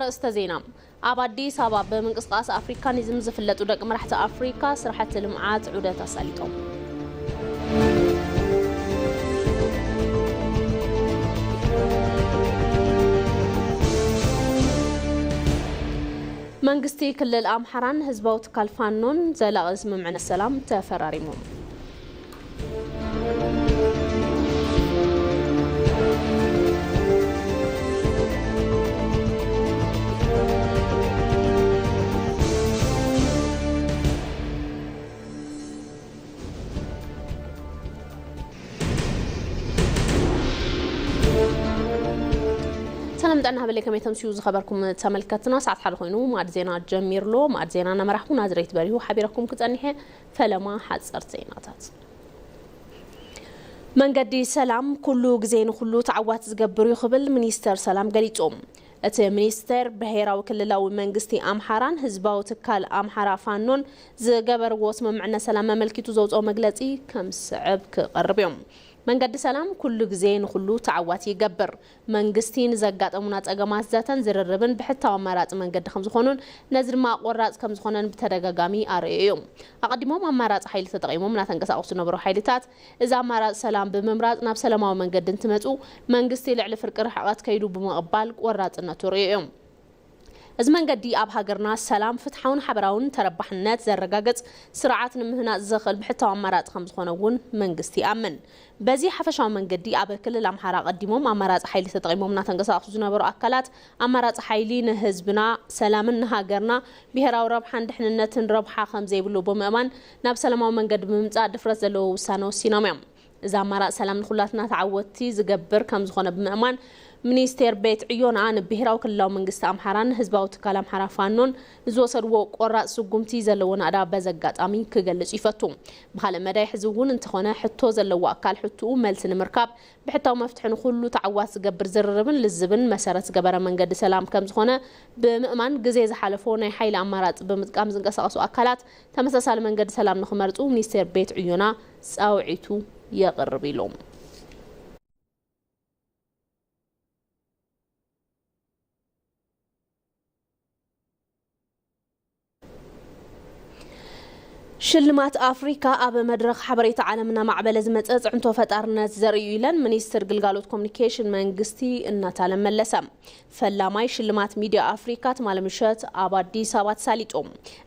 ኣርእስተ ዜና። ኣብ ኣዲስ ኣበባ ብምንቅስቃስ ኣፍሪካኒዝም ዝፍለጡ ደቂ መራሕቲ ኣፍሪካ ስራሕቲ ልምዓት ዑደት ኣሳሊጦም። መንግስቲ ክልል ኣምሓራን ህዝባዊ ትካል ፋኖን ዘላቒ ስምምዕነት ሰላም ተፈራሪሞም። ሰላም ጥዕና ሃበለይ፣ ከመይ ተምስዩ ዝኸበርኩም ተመልከትና? ሰዓት ሓደ ኮይኑ ማዕድ ዜና ጀሚርሎ። ማዕድ ዜና እናመራሕኩ ናዝሬት በሪሁ ሓቢረኩም ክጸኒሐ። ፈለማ ሓጸርቲ ዜናታት። መንገዲ ሰላም ኩሉ ግዜ ንኩሉ ተዓዋት ዝገብር እዩ ክብል ሚኒስተር ሰላም ገሊጹ። እቲ ሚኒስተር ብሄራዊ ክልላዊ መንግስቲ ኣምሓራን ህዝባዊ ትካል ኣምሓራ ፋኖን ዝገበርዎ ስምምዕነት ሰላም ኣመልኪቱ ዘውፅኦ መግለፂ ከም ዝስዕብ ክቐርብ እዮም። መንገዲ ሰላም ኩሉ ግዜ ንኩሉ ተዓዋት ይገብር። መንግስቲ ንዘጋጠሙና ጸገማት ዘተን ዝርርብን ብሕታዊ ኣማራጺ መንገዲ ከም ዝኾኑን ነዚ ድማ ቆራጽ ከም ዝኾነን ብተደጋጋሚ ኣርእዩ እዩ። ኣቐዲሞም ኣማራጺ ሓይሊ ተጠቒሞም እናተንቀሳቐሱ ዝነበሩ ሓይልታት እዚ ኣማራጺ ሰላም ብምምራጽ ናብ ሰላማዊ መንገዲ እንትመጹ መንግስቲ ልዕሊ ፍርቂ ርሕቐት ከይዱ ብምቕባል ቆራጽነቱ ርእዩ እዩ። እዚ መንገዲ ኣብ ሃገርና ሰላም፣ ፍትሓውን ሓበራውን ተረባሕነት ዘረጋግጽ ስርዓት ንምህናጽ ዘኽእል ብሕታዊ ኣማራጺ ከም ዝኾነ እውን መንግስቲ ይኣምን። በዚ ሓፈሻዊ መንገዲ ኣብ ክልል ኣምሓራ ቀዲሞም ኣማራጺ ሓይሊ ተጠቒሞም እናተንቀሳቐሱ ዝነበሩ ኣካላት ኣማራጺ ሓይሊ ንህዝብና ሰላምን ንሃገርና ብሄራዊ ረብሓን ድሕንነትን ረብሓ ከም ዘይብሉ ብምእማን ናብ ሰላማዊ መንገዲ ብምምጻእ ድፍረት ዘለዎ ውሳነ ወሲኖም እዮም። እዚ ኣማራጺ ሰላም ንኹላትና ተዓወትቲ ዝገብር ከም ዝኾነ ብምእማን፣ ሚኒስቴር ቤት ዕዮና ንብሄራዊ ክልላዊ መንግስቲ ኣምሓራን ህዝባዊ ትካል ኣምሓራ ፋኖን ንዝወሰድዎ ቆራጽ ስጉምቲ ዘለዎ ናእዳ በዚ ኣጋጣሚ ክገልጽ ይፈቱ። ብኻልእ መዳይ፣ ሕዚ እውን እንተኾነ ሕቶ ዘለዎ ኣካል ሕቶኡ መልሲ ንምርካብ ብሕታዊ መፍትሒ ንኹሉ ተዓዋት ዝገብር ዝርርብን ልዝብን መሰረት ዝገበረ መንገዲ ሰላም ከም ዝኾነ ብምእማን፣ ግዜ ዝሓለፎ ናይ ሓይሊ ኣማራጺ ብምጥቃም ዝንቀሳቐሱ ኣካላት ተመሳሳሊ መንገዲ ሰላም ንኽመርጹ ሚኒስቴር ቤት ዕዮና ጻውዒቱ የቕርብ ኢሉ። ሽልማት ኣፍሪካ ኣብ መድረኽ ሓበሬታ ዓለም እናማዕበለ ዝመፀ ፅዕንቶ ፈጣርነት ዘርእዩ ኢለን ሚኒስትር ግልጋሎት ኮሚኒኬሽን መንግስቲ እናታለም መለሰ። ፈላማይ ሽልማት ሚድያ ኣፍሪካ ትማሊ ምሸት ኣብ ኣዲስ ኣበባ ተሳሊጡ።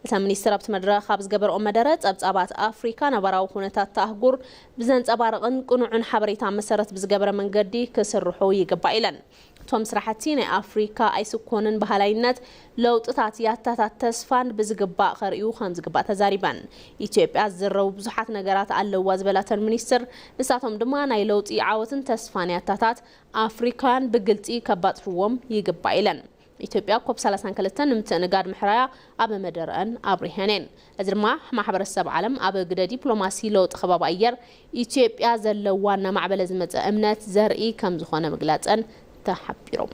እተን ሚኒስትር ኣብቲ መድረኽ ኣብ ዝገበርኦ መደረ፣ ጸብጻባት ኣፍሪካ ነባራዊ ኩነታት ኣህጉር ብዘንጸባርቕን ቅኑዕን ሓበሬታ መሰረት ብዝገበረ መንገዲ ክስርሑ ይግባእ ኢለን። እቶም ስራሕቲ ናይ ኣፍሪካ ኣይስኮንን በሃላይነት ለውጥታት ያታታት ተስፋን ብዝግባእ ከርእዩ ከም ዝግባእ ተዛሪበን። ኢትዮጵያ ዝዝረቡ ብዙሓት ነገራት ኣለዋ ዝበላተን ሚኒስትር፣ ንሳቶም ድማ ናይ ለውጢ ዓወትን ተስፋን ያታታት ኣፍሪካውያን ብግልጺ ከባጽሕዎም ይግባእ ኢለን። ኢትዮጵያ ኮፕ ሰላሳን ክልተን ንምትእንጋድ ምሕራያ ኣብ መደረአን ኣብሪሀን እየን። እዚ ድማ ማሕበረሰብ ዓለም ኣብ ግደ ዲፕሎማሲ ለውጢ ከባቢ ኣየር ኢትዮጵያ ዘለዋ እናማዕበለ ዝመፀ እምነት ዘርኢ ከም ዝኾነ ምግላፀን ተሓቢሮም።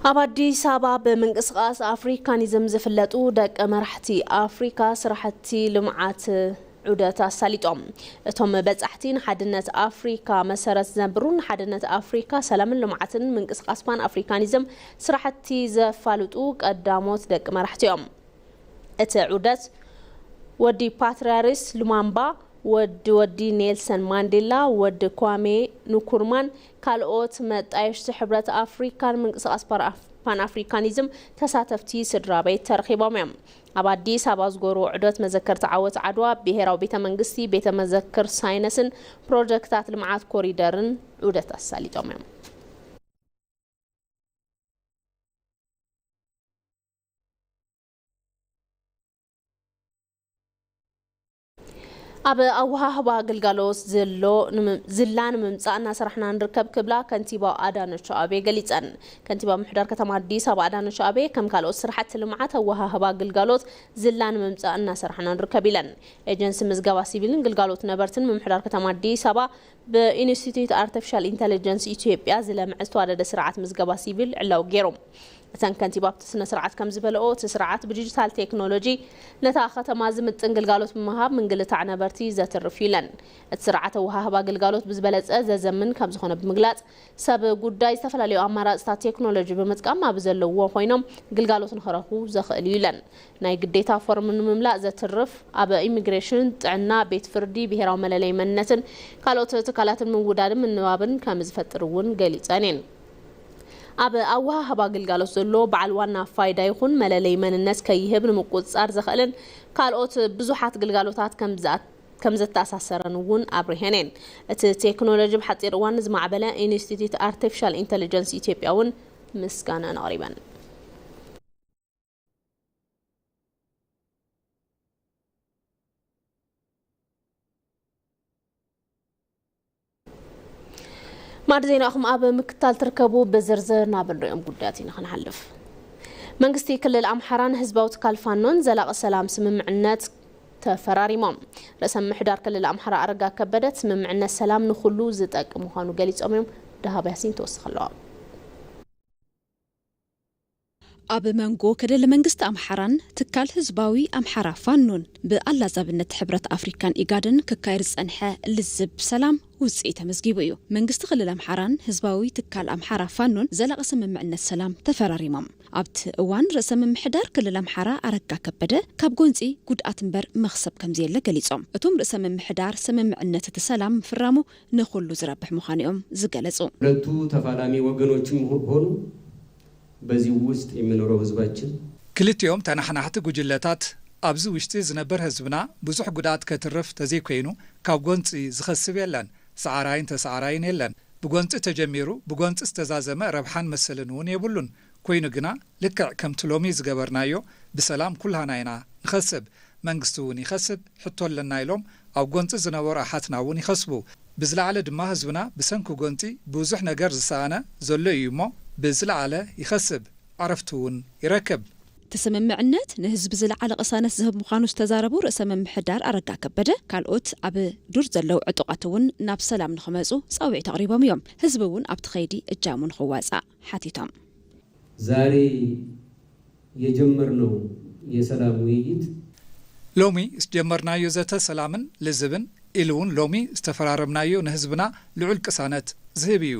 ኣብ ኣዲስ ኣበባ ብምንቅስቃስ ኣፍሪካኒዝም ዝፍለጡ ደቂ መራሕቲ ኣፍሪካ ስራሕቲ ልምዓት ዑደት ኣሳሊጦም። እቶም በጻሕቲ ንሓድነት ኣፍሪካ መሰረት ዝነብሩን ንሓድነት ኣፍሪካ ሰላምን ልምዓትን ምንቅስቃስ ፓን ኣፍሪካኒዝም ስራሕቲ ዘፋልጡ ቀዳሞት ደቂ መራሕቲ እዮም። እቲ ዑደት ወዲ ፓትርያርስ ሉማምባ፣ ወዲ ወዲ ኔልሰን ማንዴላ፣ ወዲ ኳሜ ንኩርማን ካልኦት መጣየሽቲ ሕብረት ኣፍሪካን ምንቅስቃስ ፓን ኣፍሪካኒዝም ተሳተፍቲ ስድራ ቤት ተረኺቦም እዮም። ኣብ ኣዲስ ኣበባ ዝጎርዎ ዑደት መዘከርቲ ዓወት ዓድዋ፣ ብሄራዊ ቤተ መንግስቲ፣ ቤተ መዘክር ሳይነስን ፕሮጀክታት ልምዓት ኮሪደርን ዑደት ኣሳሊጦም እዮም። ኣብ ኣወሃህባ ግልጋሎት ዘሎ ዝላ ንምምፃእ እናሰራሕና ንርከብ ክብላ ከንቲባ ኣዳነች ኣቤ ገሊፀን። ከንቲባ ምሕዳር ከተማ ኣዲስ ኣበባ ኣዳነች ኣቤ ከም ካልኦት ስራሕቲ ልምዓት ኣወሃህባ ግልጋሎት ዝላ ንምምፃእ እናሰራሕና ንርከብ ኢለን። ኤጀንሲ ምዝገባ ሲቪልን ግልጋሎት ነበርትን ምምሕዳር ከተማ ኣዲስ ኣበባ ብኢንስቲትዩት ኣርቲፊሻል ኢንተለጀንስ ኢትዮጵያ ዝለምዐ ዝተዋደደ ስርዓት ምዝገባ ሲቪል ዕላዊ ገይሩ። እተን ከንቲባ ኣብቲ ስነ ስርዓት ከም ዝበለኦ እቲ ስርዓት ብዲጂታል ቴክኖሎጂ ነታ ከተማ ዝምጥን ግልጋሎት ብምሃብ ምንግልታዕ ነበርቲ ዘትርፍ ኢለን። እቲ ስርዓት ኣወሃህባ ግልጋሎት ብዝበለፀ ዘዘምን ከም ዝኾነ ብምግላፅ ሰብ ጉዳይ ዝተፈላለዩ ኣማራፅታት ቴክኖሎጂ ብምጥቃም ኣብ ዘለዎ ኮይኖም ግልጋሎት ንክረኽቡ ዘኽእል እዩ ኢለን። ናይ ግዴታ ፎርም ንምምላእ ዘትርፍ ኣብ ኢሚግሬሽን፣ ጥዕና፣ ቤት ፍርዲ፣ ብሄራዊ መለለይ መንነትን ካልኦት ትካላትን ምውዳድን ምንባብን ከም ዝፈጥር እውን ገሊፀን እየን። ኣብ ኣወሃህባ ግልጋሎት ዘሎ በዓል ዋና ፋይዳ ይኹን መለለይ መንነት ከይህብ ንምቁፅፃር ዘኽእልን ካልኦት ብዙሓት ግልጋሎታት ከም ዝኣ- ከም ዘተኣሳሰረን እውን ኣብሪሀን እየን። እቲ ቴክኖሎጂ ብሓፂር እዋን ንዝማዕበለ ኢንስቲትዩት ኣርቲፊሻል ኢንተለጀንስ ኢትዮጵያ እውን ምስጋናን ኣቕሪበን። ማዕድ ዜናኹም ኣብ ምክታል ትርከቡ። ብዝርዝር ናብ እንሪኦም ጉዳያት ኢና ክንሓልፍ። መንግስቲ ክልል ኣምሓራን ህዝባዊ ትካል ፋኖን ዘላቒ ሰላም ስምምዕነት ተፈራሪሞም። ርእሰ ምምሕዳር ክልል ኣምሓራ ኣረጋ ከበደ፣ ስምምዕነት ሰላም ንኹሉ ዝጠቅም ምዃኑ ገሊጾም እዮም። ደሃብ ያሲን ትወስኽ ኣለዋ። ኣብ መንጎ ክልል መንግስቲ ኣምሓራን ትካል ህዝባዊ ኣምሓራ ፋኖን ብኣላዛብነት ሕብረት ኣፍሪካን ኢጋድን ክካየድ ዝጸንሐ ልዝብ ሰላም ውጽኢት ተመዝጊቡ እዩ። መንግስቲ ክልል ኣምሓራን ህዝባዊ ትካል ኣምሓራ ፋኖን ዘላቒ ስምምዕነት ሰላም ተፈራሪሞም። ኣብቲ እዋን ርእሰ ምምሕዳር ክልል ኣምሓራ ኣረጋ ከበደ ካብ ጎንጺ ጉድኣት እምበር መኽሰብ ከምዘየለ ገሊጾም። እቶም ርእሰ ምምሕዳር ስምምዕነት እቲ ሰላም ምፍራሙ ንኹሉ ዝረብሕ ምዃኑ እዮም ዝገለጹ። ሁለቱ ተፋላሚ ወገኖችም ሆኑ በዚህ ውስጥ የሚኖረው ህዝባችን ክልቲኦም ተናሓናሕቲ ጉጅለታት ኣብዚ ውሽጢ ዝነብር ህዝብና ብዙሕ ጉድኣት ከትርፍ ተዘይኮይኑ ካብ ጎንፂ ዝኸስብ የለን፣ ሰዓራይን ተሰዓራይን የለን። ብጎንፂ ተጀሚሩ ብጎንፂ ዝተዛዘመ ረብሓን መሰልን እውን የብሉን። ኮይኑ ግና ልክዕ ከምቲ ሎሚ ዝገበርናዮ ብሰላም ኩላህና ኢና ንኸስብ። መንግስቲ እውን ይኸስብ፣ ሕቶ ኣለና ኢሎም ኣብ ጎንፂ ዝነበሩ ኣሓትና እውን ይኸስቡ። ብዝለዓለ ድማ ህዝብና ብሰንኪ ጎንፂ ብዙሕ ነገር ዝሰኣነ ዘሎ እዩ እሞ ብዝለዓለ ይኸስብ፣ ዕረፍቲ እውን ይረክብ። እቲ ስምምዕነት ንህዝቢ ዝለዓለ ቅሳነት ዝህብ ምዃኑ ዝተዛረቡ ርእሰ ምምሕዳር ኣረጋ ከበደ፣ ካልኦት ኣብ ዱር ዘለዉ ዕጡቓት እውን ናብ ሰላም ንኽመፁ ፃውዒት ኣቕሪቦም እዮም። ህዝቢ እውን ኣብቲ ኸይዲ እጃሙ ንኽዋፃእ ሓቲቶም። ዛሬ የጀመርነው የሰላም ውይይት ሎሚ ዝጀመርናዮ ዘተ ሰላምን ልዝብን ኢሉ እውን ሎሚ ዝተፈራረምናዮ ንህዝብና ልዑል ቅሳነት ዝህብ እዩ።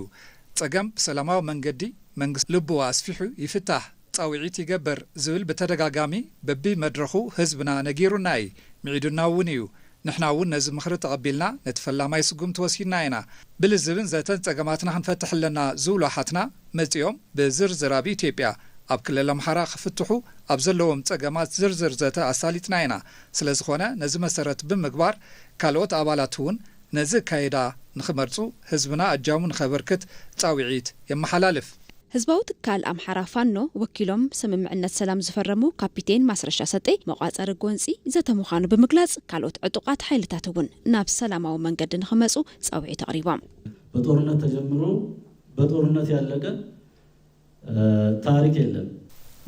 ፀገም ብሰላማዊ መንገዲ መንግስቲ ልቡ ኣስፊሑ ይፍታሕ፣ ፃውዒት ይገብር ዝብል ብተደጋጋሚ በቢ መድረኹ ህዝብና ነጊሩና እዩ፣ ምዒዱና እውን እዩ። ንሕና እውን ነዚ ምኽሪ ተቐቢልና ነቲ ፈላማይ ስጉምቲ ወሲድና ኢና። ብልዝብን ዘተን ፀገማትና ክንፈትሕ ኣለና ዝብሉ ኣሓትና መፂኦም ብዝርዝር ኣብ ኢትዮጵያ ኣብ ክልል ኣምሓራ ክፍትሑ ኣብ ዘለዎም ፀገማት ዝርዝር ዘተ ኣሳሊጥና ኢና። ስለዝኾነ ነዚ መሰረት ብምግባር ካልኦት ኣባላት እውን ነዚ ኣካይዳ ንኽመርፁ ህዝብና እጃሙ ንኸበርክት ፃውዒት የመሓላልፍ። ህዝባዊ ትካል ኣምሓራ ፋኖ ወኪሎም ስምምዕነት ሰላም ዝፈረሙ ካፒቴን ማስረሻ ሰጤ መቋፀሪ ጎንፂ ዘተ ምዃኑ ብምግላፅ ካልኦት ዕጡቓት ሓይልታት እውን ናብ ሰላማዊ መንገዲ ንኽመፁ ፃውዒት ኣቕሪቦም። በጦርነት ተጀምሮ በጦርነት ያለቀ ታሪክ የለን።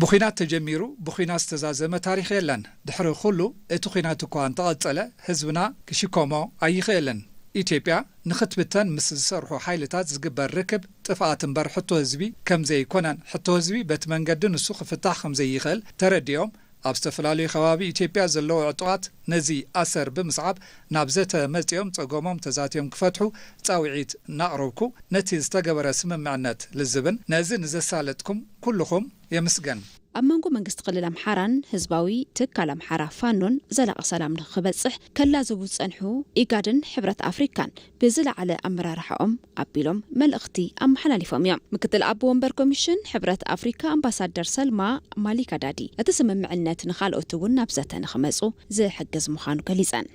ብኹናት ተጀሚሩ ብኹናት ዝተዛዘመ ታሪክ የለን። ድሕሪ ኩሉ እቲ ኹናት እኳ እንተቐፀለ ህዝብና ክሽከሞ ኣይኽእልን። ኢትዮጵያ ንኽትብተን ምስ ዝሰርሑ ሓይልታት ዝግበር ርክብ ጥፍኣት እምበር ሕቶ ህዝቢ ከምዘይኮነን ሕቶ ህዝቢ በቲ መንገዲ ንሱ ክፍታሕ ከምዘይኽእል ተረዲኦም ኣብ ዝተፈላለዩ ከባቢ ኢትዮጵያ ዘለዉ ዕጡቓት ነዚ ኣሰር ብምስዓብ ናብ ዘተ መፂኦም ፀገሞም ተዛትዮም ክፈትሑ ፃውዒት እናቕረብኩ ነቲ ዝተገበረ ስምምዕነት ልዝብን ነዚ ንዘሳለጥኩም ኩልኹም የምስገን። ኣብ መንጎ መንግስቲ ክልል ኣምሓራን ህዝባዊ ትካል ኣምሓራ ፋኖን ዘላቒ ሰላም ንክበፅሕ ከላዘቡ ዝፀንሑ ኢጋድን ሕብረት ኣፍሪካን ብዝለዓለ ኣመራርሓኦም ኣቢሎም መልእኽቲ ኣመሓላሊፎም እዮም። ምክትል ኣቦ ወንበር ኮሚሽን ሕብረት ኣፍሪካ ኣምባሳደር ሰልማ ማሊካ ዳዲ እቲ ስምምዕነት ንኻልኦት እውን ናብ ዘተ ንክመፁ ዝሕግዝ ምዃኑ ገሊፀን።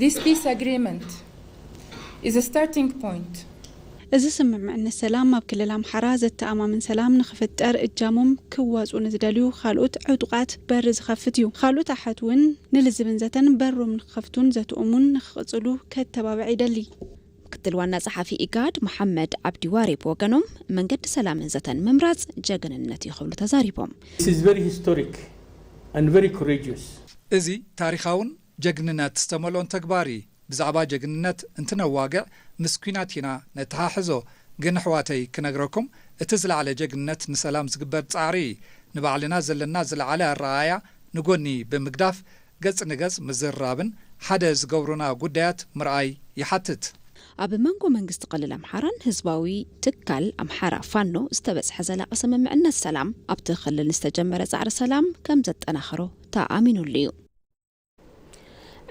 This peace agreement is a starting point. እዚ ስምምዕነት ሰላም ኣብ ክልል ኣምሓራ ዘተኣማምን ሰላም ንኽፍጠር እጃሞም ክዋፅኡ ንዝደልዩ ካልኦት ዕጡቓት በሪ ዝኸፍት እዩ። ካልኦት ኣሓት እውን ንልዝብን ዘተን በሮም ንክኸፍቱን ዘትኦሙን ንክቕፅሉ ከተባብዕ ይደሊ። ምክትል ዋና ጸሓፊ ኢጋድ መሓመድ ዓብዲ ዋሬ ብወገኖም፣ መንገዲ ሰላምን ዘተን ምምራጽ ጀግንነት እዩ ክብሉ ተዛሪቦም። This is very historic and very courageous. እዚ ታሪኻውን ጀግንነት ዝተመልኦን ተግባር እዩ። ብዛዕባ ጀግንነት እንትነዋግዕ ምስ ኲናት ኢና ነተሓሕዞ። ግን ኣሕዋተይ ክነግረኩም፣ እቲ ዝለዓለ ጀግንነት ንሰላም ዝግበር ጻዕሪ እዩ። ንባዕልና ዘለና ዝለዓለ ኣረኣእያ ንጎኒ ብምግዳፍ ገጽ ንገጽ ምዝርራብን ሓደ ዝገብሩና ጉዳያት ምርኣይ ይሓትት። ኣብ መንጎ መንግስቲ ክልል ኣምሓራን ህዝባዊ ትካል ኣምሓራ ፋኖ ዝተበጽሐ ዘላቒ ስምምዕነት ሰላም ኣብቲ ክልል ዝተጀመረ ጻዕሪ ሰላም ከም ዘጠናኸሮ ተኣሚኑሉ እዩ።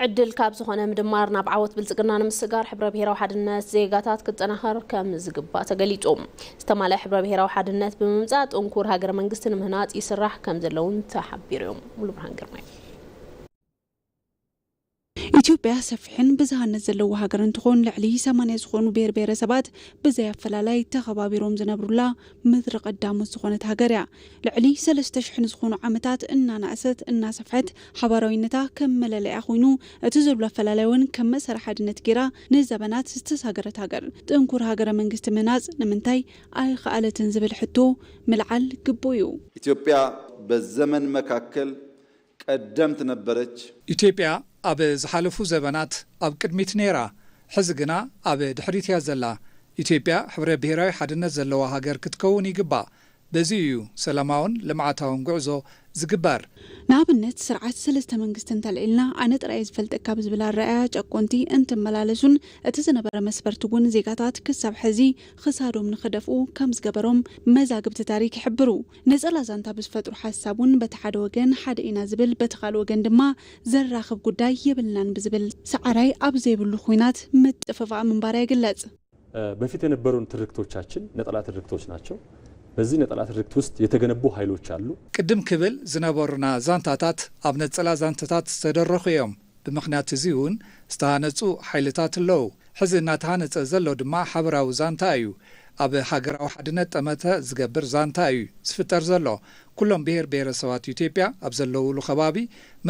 ዕድል ካብ ዝኾነ ምድማር ናብ ዓወት ብልጽግና ንምስጋር ሕብረ ብሄራዊ ሓድነት ዜጋታት ክጠናኸር ከም ዝግባእ ተገሊጹ። ዝተማልአ ሕብረ ብሄራዊ ሓድነት ብምምጻእ ጥንኩር ሃገረ መንግስቲ ንምህናጽ ይስራሕ ከም ዘለውን ተሓቢሩ እዮም። ሙሉ ብርሃን ግርማይ። ኢትዮጵያ ሰፊሕን ብዝሃነት ዘለዎ ሃገር እንትኾን ልዕሊ ሰማንያ ዝኾኑ ብሔር ብሔረሰባት ብዘይ ኣፈላላይ ተኸባቢሮም ዝነብሩላ ምድሪ ቀዳሞት ዝኾነት ሃገር እያ። ልዕሊ ሰለስተ ሽሕን ዝኾኑ ዓመታት እናናእሰት እናሰፍሐት ሓባራዊነታ ከም መለለያ ኮይኑ እቲ ዘሎ ኣፈላላይ እውን ከም መእሰሪ ሓድነት ጌራ ንዘበናት ዝተሳገረት ሃገር ጥንኩር ሃገረ መንግስቲ ምህናፅ ንምንታይ ኣይኸኣለትን ዝብል ሕቶ ምልዓል ግቡእ እዩ። ኢትዮጵያ በዘመን መካከል ቀደምት ነበረች። ኢትዮጵያ ኣብ ዝሓለፉ ዘበናት ኣብ ቅድሚት ነይራ፣ ሕዚ ግና ኣብ ድሕሪት እያ ዘላ። ኢትዮጵያ ሕብረ ብሄራዊ ሓድነት ዘለዋ ሃገር ክትከውን ይግባእ። በዚ እዩ ሰላማውን ልምዓታውን ጉዕዞ ዝግበር። ንኣብነት ስርዓት ሰለስተ መንግስቲ እንተልዒልና ኣነ ጥራይ ዝፈልጠካ ብዝብል ኣረኣያ ጨቆንቲ እንትመላለሱን እቲ ዝነበረ መስፈርቲ እውን ዜጋታት ክሳብ ሕዚ ክሳዶም ንኽደፍኡ ከም ዝገበሮም መዛግብቲ ታሪክ ይሕብሩ። ነጸላ ዛንታ ብዝፈጥሩ ሓሳብ እውን በቲ ሓደ ወገን ሓደ ኢና ዝብል በቲ ካልእ ወገን ድማ ዘራኽብ ጉዳይ የብልናን ብዝብል ሰዓራይ ኣብ ዘይብሉ ኹናት ምጥፍፋእ ምንባራ ይግለጽ። በፊት የነበሩን ትርክቶቻችን ነጠላ ትርክቶች ናቸው። በዚህ ነጠላ ትርክት ውስጥ የተገነቡ ኃይሎች አሉ። ቅድም ክብል ዝነበሩና ዛንታታት ኣብ ነጸላ ዛንታታት ዝተደረኹ እዮም። ብምኽንያት እዚ እውን ዝተሃነፁ ሓይልታት ኣለዉ። ሕዚ እናተሃነፀ ዘሎ ድማ ሓበራዊ ዛንታ እዩ። ኣብ ሃገራዊ ሓድነት ጠመተ ዝገብር ዛንታ እዩ ዝፍጠር ዘሎ። ኩሎም ብሔር ብሔረሰባት ኢትዮጵያ ኣብ ዘለውሉ ከባቢ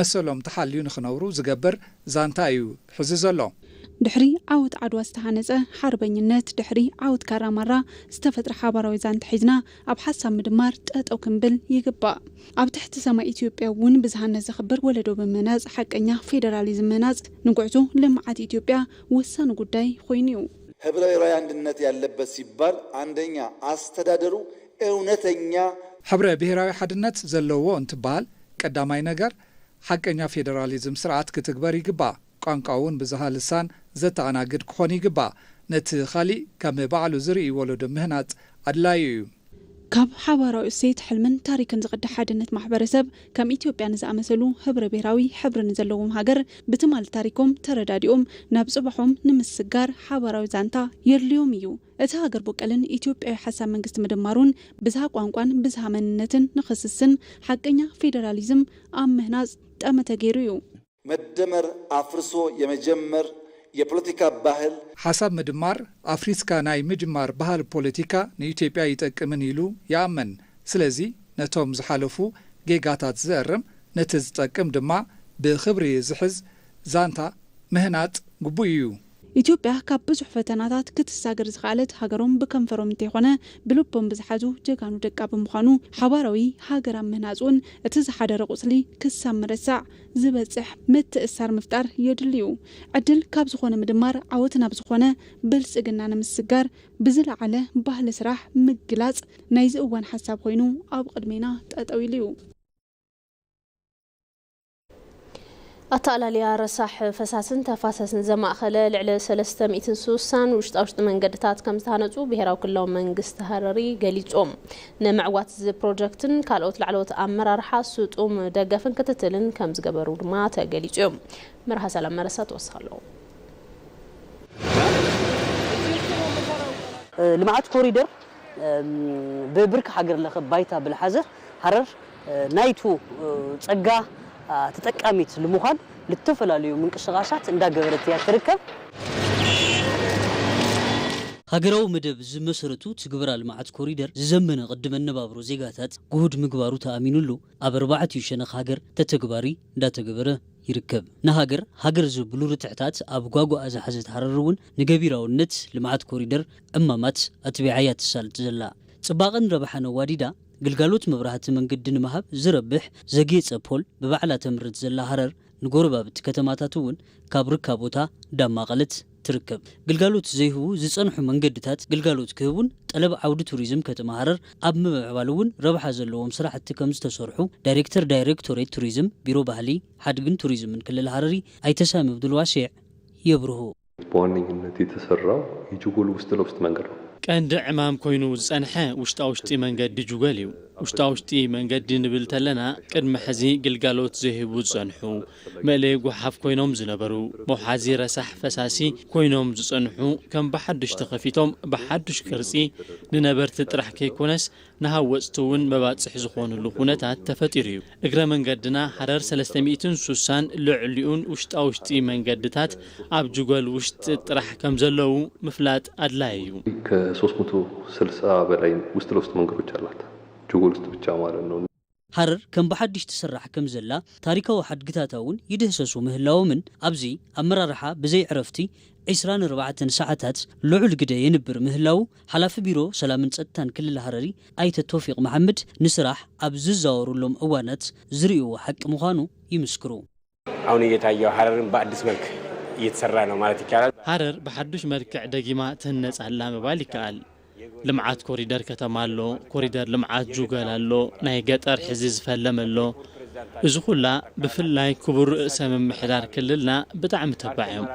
መሰሎም ተሓልዩ ንኽነብሩ ዝገብር ዛንታ እዩ ሕዚ ዘሎ። ድሕሪ ዓወት ዓድዋ ዝተሃነፀ ሓርበኝነት፣ ድሕሪ ዓወት ካራማራ ዝተፈጥረ ሓባራዊ ዛንታ ሒዝና ኣብ ሓሳብ ምድማር ጠጠው ክንብል ይግባእ። ኣብ ትሕቲ ሰማይ ኢትዮጵያ እውን ብዝሃነት ዘኽብር ወለዶ ብምህናፅ ሓቀኛ ፌደራሊዝም ምህናፅ ንጉዕዞ ልምዓት ኢትዮጵያ ወሳኒ ጉዳይ ኮይኑ እዩ። ህብረ ብሔራዊ አንድነት ያለበት ሲባል አንደኛ አስተዳደሩ እውነተኛ ሕብረ ብሔራዊ ሓድነት ዘለዎ እንትበሃል ቀዳማይ ነገር ሓቀኛ ፌደራሊዝም ስርዓት ክትግበር ይግባእ። ቋንቋ እውን ብዝሃ ልሳን ዘተኣናግድ ክኾን ይግባእ። ነቲ ካሊእ ከም ባዕሉ ዝርኢ ወለዶ ምህናፅ ኣድላዩ እዩ። ካብ ሓባራዊ እሴት፣ ሕልምን ታሪክን ዝቐድሕ ሓድነት ማሕበረሰብ ከም ኢትዮጵያ ንዝኣመሰሉ ህብረ ብሔራዊ ሕብሪ ንዘለዎም ሃገር ብትማል ታሪኮም ተረዳዲኦም ናብ ፅባሖም ንምስጋር ሓባራዊ ዛንታ የድልዮም እዩ። እቲ ሃገር ቦቀልን ኢትዮጵያዊ ሓሳብ መንግስቲ ምድማሩን ብዝሃ ቋንቋን ብዝሃ መንነትን ንኽስስን ሓቀኛ ፌደራሊዝም ኣብ ምህናፅ ጠመተ ገይሩ እዩ። መደመር ኣፍርሶ የመጀመር የፖለቲካ ባህል ሓሳብ ምድማር ኣፍሪስካ ናይ ምጅማር ባህል ፖለቲካ ንኢትዮጵያ ይጠቅምን ኢሉ ይኣምን። ስለዚ ነቶም ዝሓለፉ ጌጋታት ዝእርም ነቲ ዝጠቅም ድማ ብኽብሪ ዝሕዝ ዛንታ ምህናጽ ግቡእ እዩ። ኢትዮጵያ ካብ ብዙሕ ፈተናታት ክትሳገር ዝኸኣለት ሃገሮም ብከንፈሮም እንተይኾነ ብልቦም ብዝሓዙ ጀጋኑ ደቃ ብምዃኑ ሓባራዊ ሃገር ኣብ ምህናጽ እውን እቲ ዝሓደረ ቁስሊ ክሳብ ምርሳዕ ዝበጽሕ ምትእስሳር ምፍጣር የድሊ እዩ። ዕድል ካብ ዝኾነ ምድማር ዓወት ናብ ዝኾነ ብልጽግና ንምስጋር ብዝለዓለ ባህሊ ስራሕ ምግላጽ ናይዚ እዋን ሓሳብ ኮይኑ ኣብ ቅድሜና ጠጠው ኢሉ እዩ። ኣተኣላልያ ረሳሕ ፈሳስን ተፋሰስን ዘማእኸለ ልዕሊ ሰለስተ ሚእትን ስሳን ውሽጣ ውሽጢ መንገድታት ከም ዝተሃነፁ ብሄራዊ ክልላዊ መንግስቲ ሃረሪ ገሊፆም። ንምዕዋት እዚ ፕሮጀክትን ካልኦት ላዕለዎት ኣመራርሓ ስጡም ደገፍን ክትትልን ከም ዝገበሩ ድማ ተገሊፁ እዮም። መርሃ ሰላም መረሳ ተወስኽ ኣለዎ። ልምዓት ኮሪደር ብብርኪ ሃገር ለኸ ባይታ ብልሓዘ ሃረር ናይቱ ፀጋ ተጠቃሚት ልምዃን ልተፈላለዩ ምንቅስቓሳት እንዳገበረት እያ ትርከብ። ሃገራዊ መደብ ዝመሰረቱ ትግበራ ልምዓት ኮሪደር ዝዘመነ ቅዲ መነባብሮ ዜጋታት ግሁድ ምግባሩ ተኣሚኑሉ ኣብ ኣርባዕቲኡ ሸነኽ ሃገር ተተግባሪ እንዳተገበረ ይርከብ። ንሃገር ሃገር ዝብሉ ርትዕታት ኣብ ጓጓኣ ዝሓዘት ሃረር እውን ንገቢራውነት ልምዓት ኮሪደር ዕማማት ኣትቢዓ እያ ትሳልጥ ዘላ። ጽባቐን ረብሓን ኣዋዲዳ ግልጋሎት መብራህቲ መንገዲ ንምሃብ ዝረብሕ ዘጌጸ ፖል ብባዕላ ተምርት ዘላ ሃረር ንጎረባብቲ ከተማታት እውን ካብ ርካቦታ እንዳማቐለት ትርከብ። ግልጋሎት ዘይህቡ ዝጸንሑ መንገድታት ግልጋሎት ክህቡን ጠለብ ዓውዲ ቱሪዝም ከተማ ሃረር ኣብ ምምዕባል እውን ረብሓ ዘለዎም ስራሕቲ ከም ዝተሰርሑ ዳይሬክተር ዳይሬክቶሬት ቱሪዝም ቢሮ ባህሊ ሓድግን ቱሪዝምን ክልል ሃረሪ ኣይተ ሳሚ ኣብዱልዋሲዕ የብርሁ። በዋነኝነት የተሰራው የጀጎል ውስጥ ለውስጥ መንገድ ነው። ቀንዲ ዕማም ኮይኑ ዝጸንሐ ውሽጣ ውሽጢ መንገዲ ጁጎል እዩ። ውሽጣ ውሽጢ መንገዲ ንብል ተለና ቅድሚ ሕዚ ግልጋሎት ዘይህቡ ዝጸንሑ መእለይ ጓሓፍ ኮይኖም ዝነበሩ መውሓዚ ረሳሕ ፈሳሲ ኮይኖም ዝጸንሑ ከም ብሓድሽ ተኸፊቶም ብሓድሽ ቅርጺ ንነበርቲ ጥራሕ ከይኮነስ ንሃወፅቲ እውን መባፅሒ ዝኾኑሉ ኩነታት ተፈጢሩ እዩ። እግረ መንገድና ሃረር ሰለስተ ሚእትን ስሳን ልዕሊኡን ውሽጣ ውሽጢ መንገድታት ኣብ ጅጎል ውሽጢ ጥራሕ ከም ዘለዉ ምፍላጥ ኣድላዪ እዩ። ከ ሶስት መቶ ስልሳ በላይ ውስጥ ለውስጥ መንገዶች አላት ጅጎል ውስጥ ብቻ ማለት ነው። ሃረር ከም ብሓድሽ ትስራሕ ከም ዘላ ታሪካዊ ሓድግታታ እውን ይድህሰሱ ምህላዎምን ኣብዚ ኣመራርሓ ብዘይ ዕረፍቲ ዒስራን ኣርባዕተን ሰዓታት ልዑል ግደ የንብር ምህላዉ ሓላፊ ቢሮ ሰላምን ጸጥታን ክልል ሃረሪ ኣይተ ቶፊቅ መሓመድ ንስራሕ ኣብ ዝዛወሩሎም እዋናት ዝርእይዎ ሓቂ ምዃኑ ይምስክሩ። አሁን እየታየው ሀረርን በአዲስ መልክ እየተሰራ ነው ማለት ይቻላል። ሃረር ብሓዱሽ መልክዕ ደጊማ ትህነጽ ኣላ ምባል ይከኣል። ልምዓት ኮሪደር ከተማ ኣሎ፣ ኮሪደር ልምዓት ጁገል ኣሎ፣ ናይ ገጠር ሕዚ ዝፈለም ኣሎ። እዚ ኩላ ብፍላይ ክቡር ርእሰ ምምሕዳር ክልልና ብጣዕሚ ተባዕ እዮም።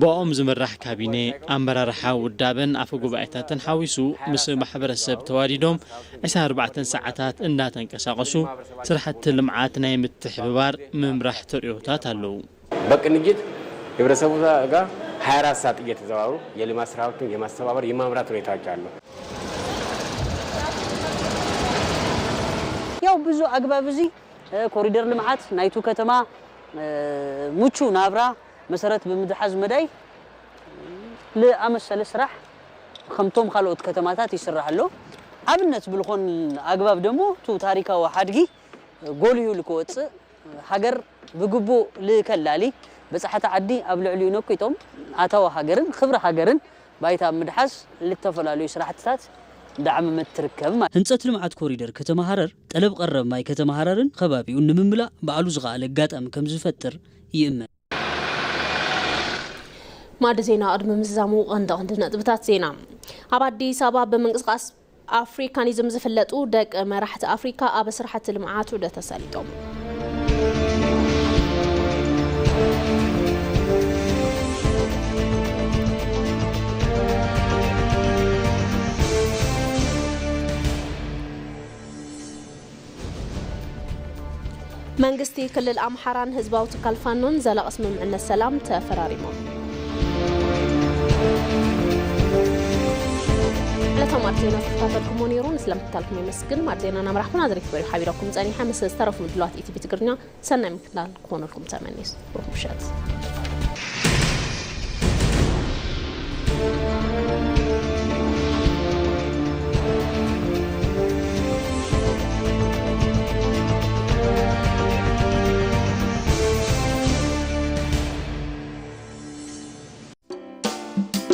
ብኦም ዝምራሕ ካቢኔ፣ ኣመራርሓ ውዳበን ኣፈ ጉባኤታትን ሓዊሱ ምስ ማሕበረሰብ ተዋዲዶም ዕስራን ኣርባዕተን ሰዓታት እንዳተንቀሳቐሱ ስራሕቲ ልምዓት ናይ ምትሕብባር ምምራሕ ተርእዮታት ኣለዉ። በቅንጅት ህብረተሰቡ ጋር ሃያ አራት ሰዓት እየተዘዋወሩ የልማት ስራዎችን የማስተባበር የማምራት ሁኔታዎች አሉ። ያው ብዙ አግባብ እዚ ኮሪደር ልምዓት ናይቱ ከተማ ምቹ ናብራ መሰረት ብምድሓዝ መዳይ ልኣመሰለ ስራሕ ከምቶም ካልኦት ከተማታት ይስራሕ ኣሎ። ኣብነት ብልኾን ኣግባብ ደሞ ቱ ታሪካዊ ሓድጊ ጎልሁ ልክወፅእ ሃገር ብግቡእ ልከላሊ በጻሕቲ ዓዲ ኣብ ልዕሊኡ ነኲጦም ኣታዊ ሃገርን ክብሪ ሃገርን ባይታ ኣብ ምድሓዝ ልተፈላለዩ ስራሕትታት እንዳዓመመት ትርከብ ማለት። ህንፀት ልምዓት ኮሪደር ከተማ ሃረር ጠለብ ቀረብ ማይ ከተማ ሃረርን ከባቢኡን ንምምላእ ባዕሉ ዝኸኣለ ኣጋጣሚ ከም ዝፈጥር ይእመን። ማዕዲ ዜና ቅድሚ ምዝዛሙ ቀንዲ ቀንዲ ነጥብታት ዜና። ኣብ ኣዲስ ኣበባ ብምንቅስቃስ ኣፍሪካኒዝም ዝፍለጡ ደቂ መራሕቲ ኣፍሪካ ኣብ ስራሕቲ ልምዓት ዑደት ተሳሊጦም። መንግስቲ ክልል ኣምሓራን ህዝባዊ ትካል ፋኖን ዘላቒ ስምምዕነት ሰላም ተፈራሪሞም። ዕለታዊ ማዕድ ዜና ዝተከታተልኩሞ ነይሩ። ንስለ ምክትታልኩም የመስግን። ማዕድ ዜናና ምራሕኩን ኣዝሬት በሪሁ ሓቢረኩም ጸኒሐ። ምስ ዝተረፉ ምድላዋት ኢቲቪ ትግርኛ ሰናይ ምክትታል ክኾነልኩም ተመኒስ። ብሩኽ ምሸት።